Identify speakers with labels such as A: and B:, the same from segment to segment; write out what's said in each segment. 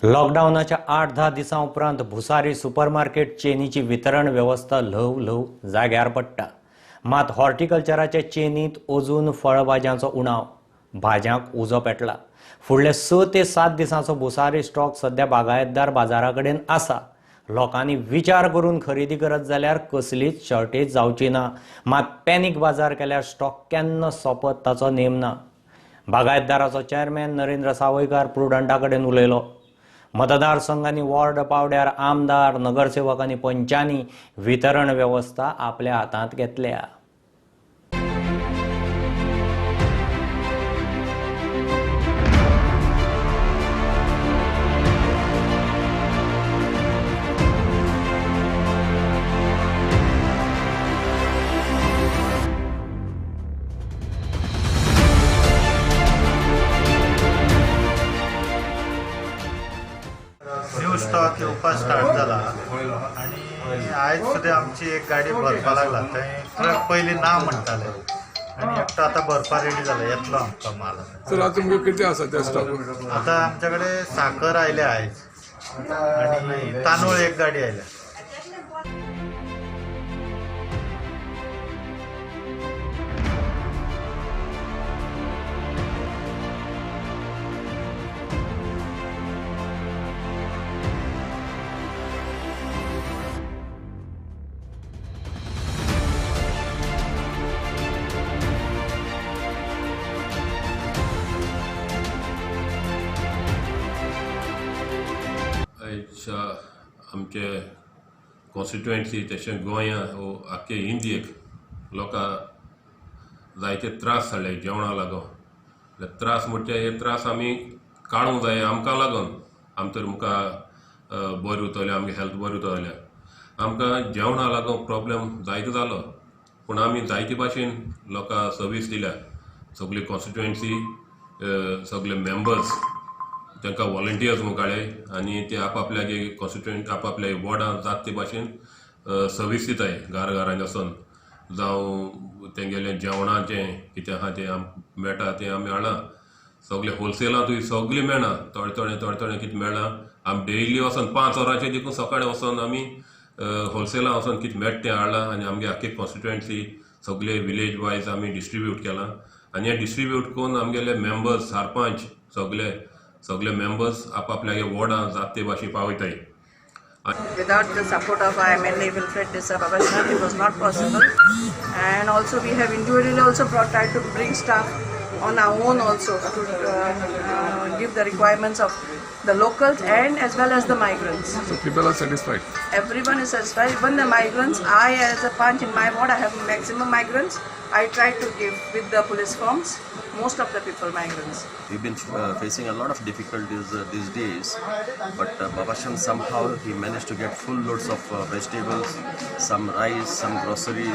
A: लॉकडावनाच्या 8-10 दिसां उपरांत भुसारी सुपरमार्केट चेनीची वितरण वेवस्था ल्हव ल्हव जाग्यार पडटा. मात हॉर्टिकल्चराचे चेनीत अजून फळभाज्यांचो उणाव, भाज्यांक उजो पेटला. फुडले 6 ते 7 दिसांचो भुसारी स्टॉक सध्या बागायतदार बाजारा कडेन आसा. लोकांनी विचार करून खरेदी करत जाल्यार कसलीच शॉर्टेज जावची ना. मात पॅनीक बाजार केल्यार स्टॉक केन्ना सोंपत ताचो नेम ना. बागायतदाराचो चेअरमॅन नरेंद्र सावयकार प्रुडंटा कडेन उलयलो. मतदारसंघांनी वॉर्ड पावड्यार आमदार, नगरसेवक आनी पंचांनी वितरण वेवस्था आपल्या हातांत घेतल्या.
B: स्टॉक येवपा स्टार्ट जाला आनी आयज सुद्दां आमची एक गाडी भरपा लागला. थंय ट्रक पयलीं ना म्हणटाले आनी एकटो आतां भरपा रेडी जाला, येतलो आमकां माल.
C: सर, आतां तुमकां कितें आसा त्या स्टॉक?
B: आतां आमच्या कडेन साकर आयल्या आयज आनी तांदूळ एक गाडी आयल्या.
D: आमचे कॉन्स्टिट्युएन्सी तशें गोंया वो आख्खे इंडियेक लोकां जायते त्रास जाले जेवणा लागून. त्रास म्हणजे हे त्रास आमी काडूंक जाय आमकां लागून. आम तर मुखार बरें उरतलें, आमगे हेल्थ बरें उरतलें जाल्यार. आमकां जेवणा लागून प्रॉब्लम जायतो जालो, पूण आमी जायते भाशेन लोकां सर्वीस दिल्या. सगली कॉन्स्टिट्युएन्सी सगले मेंबर्स तांकां वॉलंटियर्स म्हूण काडले आनी ते आपापल्यागे कॉन्स्टिट्युएंट आपापल्या वॉर्डान जात ते भाशेन सर्वीस दिताय घरा घरांनी वचोन. जावं तेंगेलें जेवणाचें कितें आहा तें आमकां मेळटा तें आमी हाडलां. सगलें होलसेलांतूय सगलें मेळना, थोडें थोडें थोडें थोडें कितें मेळना. आमी डेली वचोन 5 वरांचेर देखून सकाळीं वचोन आमी होलसेलां वचोन कितें मेळटा तें हाडलां आनी आमगे आख्खी कॉन्स्टिट्युएन्सी सगले विलेज वायज आमी डिस्ट्रिब्यूट केलां. आनी हें डिस्ट्रिब्यूट करून आमगेले मेंबर्स सरपंच सगले सगले मेंबर्स आपापल्या वॉर्डां जात ते भाशेन पावयताय.
E: Without the support of our MLA Wilfred D'Sa Babashan, it was not possible. And also we have individually also tried to bring staff on our own also to give the requirements of the locals and as well as the migrants.
C: So people are satisfied?
E: Everyone is satisfied, even the migrants. I as a panch in my ward, I have maximum migrants. I try to give with the police forms, most of the people migrants.
F: We've been facing a lot of difficulties these days, but Babashan somehow he managed to get full loads of vegetables, some rice, some grocery,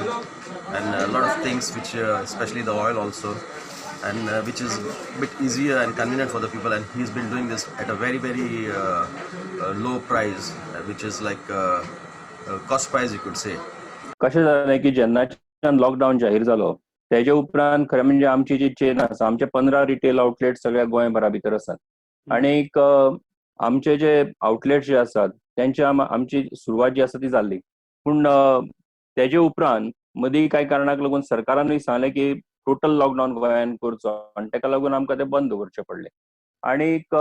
F: and a lot of things, which especially the oil also, and which is a bit easier and convenient for the people. And he's been doing this at a very, very low price, which is like cost price, you could say.
G: कशें जालें की जेन्नाच्यान lockdown जाहीर जालो तेजे उपरांत खरें म्हणजे आमची जी चेन आसा, आमचे 15 रिटेल आउटलेट सगळ्या गोंयभरा भितर आसात. आणीक आमचे जे आउटलेट जे आसात तेंचे आमची सुरवात जी आसा ती जाल्ली. पूण तेजे उपरांत मदीं कांय कारणाक लागून सरकारानूय सांगलें की टोटल लॉकडावन गोंयान करचो आनी तेका लागून आमकां तें बंद दवरचें पडलें. आणीक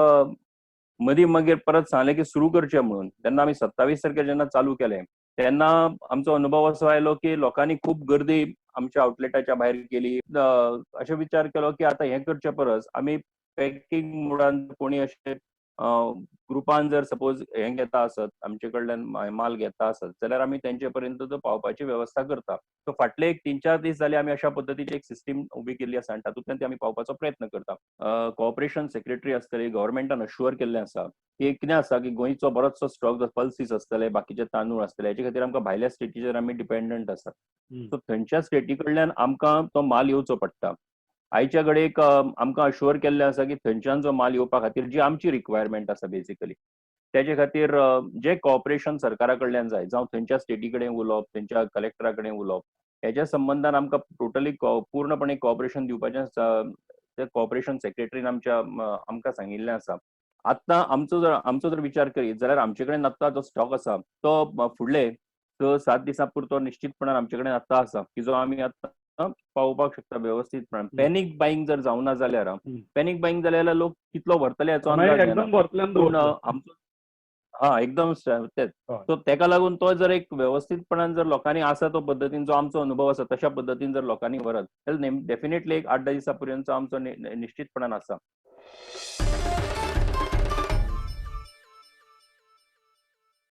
G: मदीं मागीर परत सांगलें की सुरू करचें म्हणून. तेन्ना आमी 27 तारखेर जेन्ना चालू केलें तेन्ना आमचो अनुभव असो आयलो की लोकांनी खूब गर्दी आमच्या आउटलेटाच्या भायर केली. अशें विचार केलो की आतां हें करचे परस आमी पॅकिंग मोडान कोणी अशें ग्रुपान जर सपोज हें घेता आसत, आमचे कडल्यान माल घेता आसत जाल्यार आमी तेंचे पर्यंत तो पावपाची वेवस्था करता. सो फाटले एक 3-4 दीस जाले आमी अशा पद्दतीची एक सिस्टीम उबी केल्ली आसा आनी तातूंतल्यान ती आमी पावपाचो प्रयत्न करता. कॉपरेशन सेक्रेटरी आसतली, गव्हर्मेंटान अश्युअर केल्लें आसा की कितें आसा की गोंयचो बरोचसो स्टॉक पल्सीस आसतले, बाकीचे तांदूळ आसतले, हेचे खातीर आमकां भायल्या स्टेटीचेर आमी डिपेंडंट आसात. सो थंयच्या स्टेटी कडल्यान आमकां तो माल येवचो पडटा. आयच्या घडयेक आमकां अश्युअर केल्लें आसा की थंयच्यान जो माल येवपा खातीर जी आमची रिक्वायरमेंट आसा बेसिकली तेजे खातीर जे कॉपरेशन सरकारा कडल्यान जाय, जावं थंयच्या स्टेटी कडेन उलोवप, थंयच्या कलेक्टरा कडेन उलोवप, हेच्या संबंदान आमकां टोटली पूर्णपणे कॉपरेशन दिवपाचें ते कॉपरेशन सेक्रेटरीन आमच्या आमकां सांगिल्लें आसा. आतां आमचो जर विचार करीत जाल्यार आमचे कडेन आत्तां जो स्टॉक आसा तो फुडले 6-7 दिसां पुरतो निश्चितपणान आमचे कडेन आत्तां आसा की जो आमी आतां पावोवपाक शकता वेवस्थीतपणान. पॅनीक बायींग जर जावना जाल्यार, पॅनीक बायींग जाल्यार लोक कितलो व्हरतले हाचो अंदाज येना.
H: एकदम भरतले.
G: पूण आमचो, हा, एकदम तेच. सो तेका लागून तो जर एक वेवस्थीतपणान जर लोकांनी आसा तो पद्दतीन, जो आमचो अनुभव आसा तशा पद्दतीन जर लोकांनी व्हरत जाल्यार डेफिनेटली एक 8-10 दिसां पर्यंत आमचो निश्चितपणान आसा.